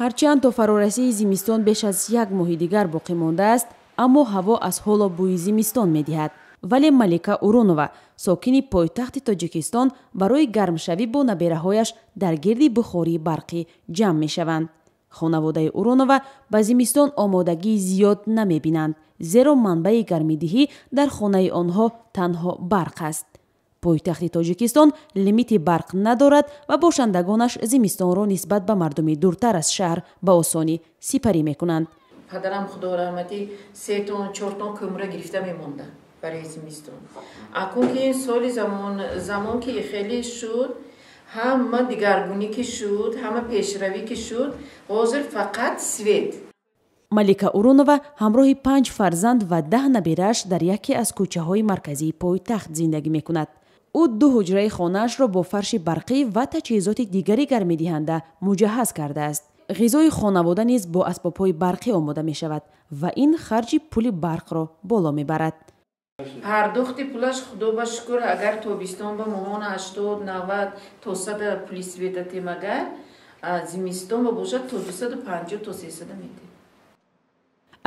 Ҳарчанд то фарорасии зимистон беш аз як моҳи дигар боқӣ мондааст, аммо ҳаво аз ҳоло бӯи зимистон медиҳад. Вале Малика Урунова, сокини пойтахти Тоҷикистон, барои гармшавӣ бо набераҳояш дар гирди бухории барқӣ ҷамъ мешаванд. Хонаводаи Урунова ба зимистон омодагии зиёд намебинанд, зеро манбаи гармидиҳӣ дар хонаи онҳо танҳо барқ аст. Пойтахти Тоҷикистон лимити барқ надорад ва бошандагонаш зимистонро нисбат ба мардуми дуртар аз шаҳр ба осонӣ сипарӣ мекунанд. Падарам, худо раҳматӣ, се тон, чор тон кӯмра гирифта мемонда барои зимистон. Акун ки ин соли замон ки хеле шуд, ҳама дигаргунӣ ки шуд, ҳама пешравӣ ки шуд, ҳозир фақат свет. Малика Урунова ҳамроҳи 5 фарзанд ва 10 наберааш дар яке аз кӯчаҳои марказии пойтахт зиндагӣ мекунад. Ӯ 2 ҳуҷраи хонаашро бо фарши барқӣ ва таҷҳизоти дигари гармидиҳанда муҷаҳҳаз кардааст. Ғизои хонавода низ бо асбобҳои барқӣ омода мешавад ва ин харҷи пули барқро боло мебарад. Пардохти пулаш, худо ба шукр, агар тобистон ба моҳона 80, 90 то 100 пули света темагар, зимистон ба бошад то 250 то 300 метем.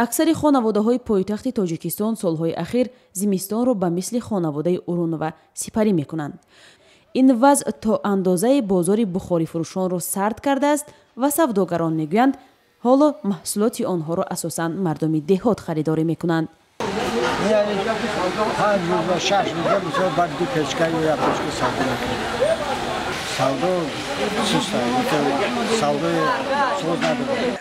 Аксари хонаводаҳои пойтахти Тоҷикистон солҳои ахир зимистонро ба мисли хонаводаи Урунова сипарӣ мекунанд. Ин вазъ то андозаи бозори бухорифурӯшонро сард кардааст ва савдогарон мегӯянд, ҳоло маҳсулоти онҳоро асосан мардуми деҳот харидорӣ мекунанд. 5 рӯз ва 6 рӯза мисол баъд 2 печка ё 1 печка савдо мекунем. Савдо суст аст, савдои соз надорад.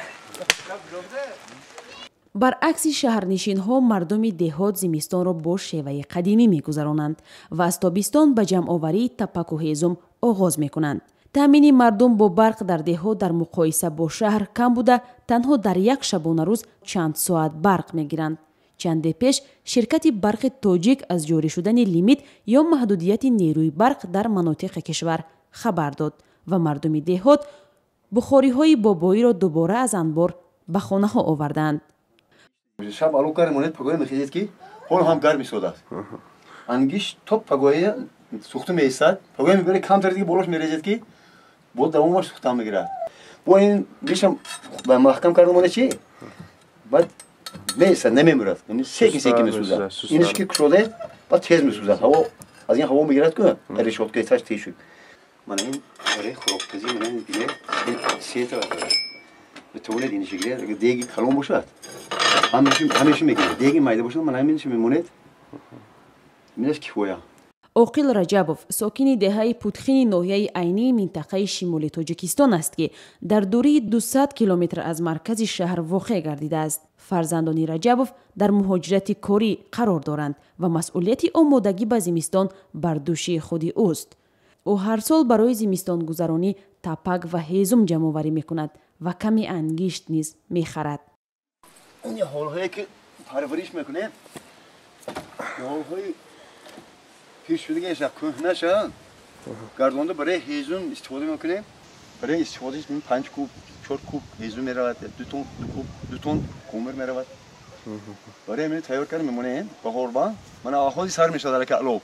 Баръакси шаҳрнишинҳо, мардуми деҳот зимистонро бо шеваи қадимӣ мегузаронанд ва аз тобистон ба ҷамъоварии тапаку ҳезум оғоз мекунанд. Таъмини мардум бо барқ дар деҳот дар муқоиса бо шаҳр кам буда, танҳо дар як шабонарӯз чанд соат барқ мегиранд. Чанде пеш ширкати барқи тоҷик аз ҷорӣ шудани лимит ё маҳдудияти нерӯи барқ дар манотиқи кишвар хабар дод ва мардуми деҳот бухориҳои бобоиро дубора аз анбор ба хонаҳо оварданд. Шаб алов гарм монед, пагоя мехезед ки ҳоло ҳам гарм истодааст. Ангиш то пагоя сӯхта меистад, пагоя мебаред камтар дига болош мерезед ки боз давомаш сӯхта мегирад. Бо ин бишам маҳкам карда монед чи? Баъд меистад, намемирад. Секин секин месӯзад. Инаш ки кушодед, баъд тез месӯзад. Ҳаво аз ин ҳаво мегирад ку, решоткаи таш тез шуд. Мана ин барои хӯрокпазӣ, мана ин бинед, се та дорад. Метавонед инаши гиред, агар деги калон бошад, ҳамеша мегиред. Деги майда бошад, мана ҳаминаши мемонед. Инаш кифоя. Оқил Раҷабов сокини деҳаи Путхини ноҳияи Айнии минтақаи шимоли Тоҷикистон аст, ки дар дурии 200 километр аз маркази шаҳр воқеъ гардидааст. Фарзандони Раҷабов дар муҳоҷирати корӣ қарор доранд ва масъулияти омодагӣ ба зимистон бар дӯши худи ӯст. Ӯ ҳар сол барои зимистонгузаронӣ тапак ва ҳезум ҷамъоварӣ мекунад ва ками ангишт низ мехарад. Ин ҳолҳое ки парвариш мекунем, ҳолҳои пир шудагиша, кӯҳнаша гардонда барои ҳезум истифода мекунем. Барои истифодааш 5 куб, 4 куб ҳезум меравад, 2 тон, 2 куб, 2 тон кӯмир меравад. Барои ҳамин тайёр карда мемонем баҳорба. Мана аҳози сар мешавад алака алов.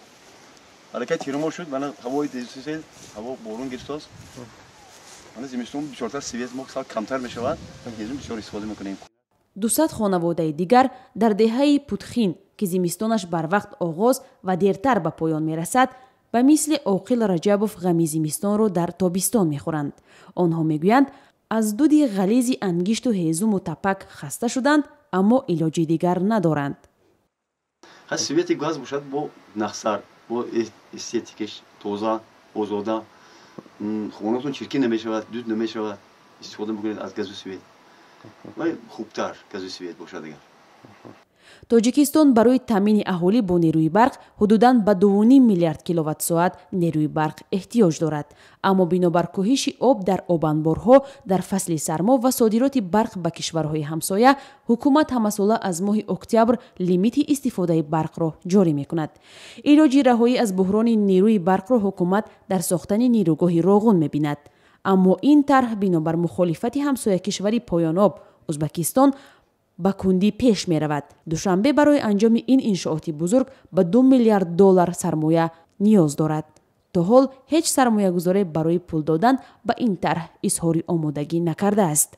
Алака тирмо шуд, мана ҳавои дезсел, ҳаво борон гирифтааст. Мана зимистон бисёртар свет мо сал камтар мешавад, ҳезум бисёр истифода мекунем. 200 хонаводаи дигар дар деҳаи Путхин, ки зимистонаш барвақт оғоз ва дертар ба поён мерасад, ба мисли Оқил Раҷабов ғами зимистонро дар тобистон мехӯранд. Онҳо мегӯянд, аз дуди ғализи ангишту ҳезуму тапак хаста шуданд, аммо илоҷи дигар надоранд. Свети газ бошад бо нахсар, бо эстетикаш тоза, озода, хонатон чиркин намешавад, дуд намешавад. Истифода мекунед аз газу свет. Вай хубтар газу свет бошад дигар. Тоҷикистон барои таъмини аҳолӣ бо нерӯи барқ ҳудудан ба 2,5 миллиард киловатт-соат нерӯи барқ эҳтиёҷ дорад. Аммо бинобар коҳиши об дар обанборҳо дар фасли сармо ва содироти барқ ба кишварҳои ҳамсоя, ҳукумат ҳамасола аз моҳи октябр лимити истифодаи барқро ҷорӣ мекунад. Илоҷи раҳоӣ аз буҳрони нерӯи барқро ҳукумат дар сохтани нерӯгоҳи Роғун мебинад. Аммо ин тарҳ бинобар мухолифати ҳамсоя кишвари поёноб Ӯзбекистон ба кундӣ пеш меравад. Душанбе барои анҷоми ин иншооти бузург ба 2 миллиард доллар сармоя ниёз дорад. То ҳол ҳеҷ сармоягузоре барои пул додан ба ин тарҳ изҳори омодагӣ накардааст.